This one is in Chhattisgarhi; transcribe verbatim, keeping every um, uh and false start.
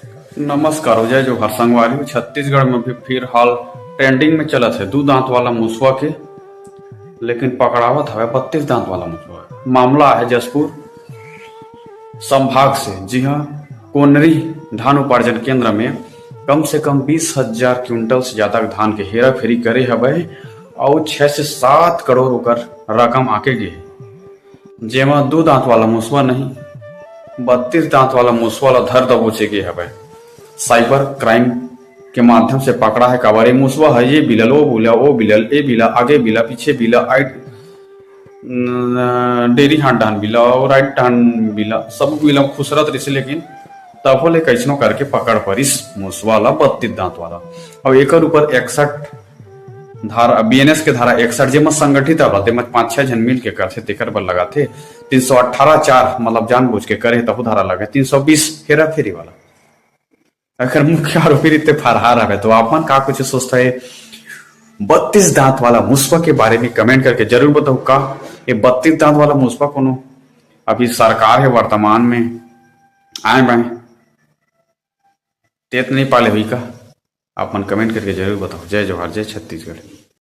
नमस्कार हो, जय जोहार संगवारी। छत्तीसगढ़ में भी फिलहाल ट्रेंडिंग में चलत हे दू दांत वाला मुसवा के, लेकिन पकड़ावत हवे बत्तीस दांत वाला मुसवा। मामला हे जशपुर संभाग से, जी हाँ, कोनरी धान उपार्जन केंद्र में कम से कम बीस हजार क्विंटल से ज्यादा धान के हेराफेरी करे हवे अउ छह से सात करोड़ ओकर रकम आके गे हे, जेमा दू दांत वाला मुसवा नहीं, बत्तीस दांत वाला मुसवा ला धर दबोचे गे हवे। साइबर क्राइम के माध्यम से पकड़ा हे, काबर ए मुसवा ह ये बिलल, ओ बिला, ओ बिलल, ए बिला, आगे बिला, पीछे बिला, आइट न, डेरी हाथ डाहन बिला अउ राइट डाहन बिला, सब बिला खुसरत रहिसे, लेकिन तभो ले कइसनो करके पकड़ परिस मुसवा ला, बत्तीस दांत वाला। अउ एकर ऊपर इकसठ धारा, बीएनएस के धारा इकसठ, जेमा संगठित आला, तेमा पांच छह झन मिल के करथे, तेकर बर लगाथे। तीन सौ अट्ठारह चार, मतलब जानबूझ के करे, तहू धारा लगे। तीन सौ बीस हेराफेरी वाला। अगर मुख्य आरोपी रीते फरार हवे, तो आप मन का कुछ सोचता है बत्तीस दांत वाला मुसवा के बारे में? कमेंट करके जरूर बताओ। का ये बत्तीस दांत वाला मुसवा कोनो अभी सरकार हे वर्तमान में आए बाए, तेत नहीं पाले हुई का? आप मन कमेंट करके जरूर बताओ। जय जोहार, जय छत्तीसगढ़।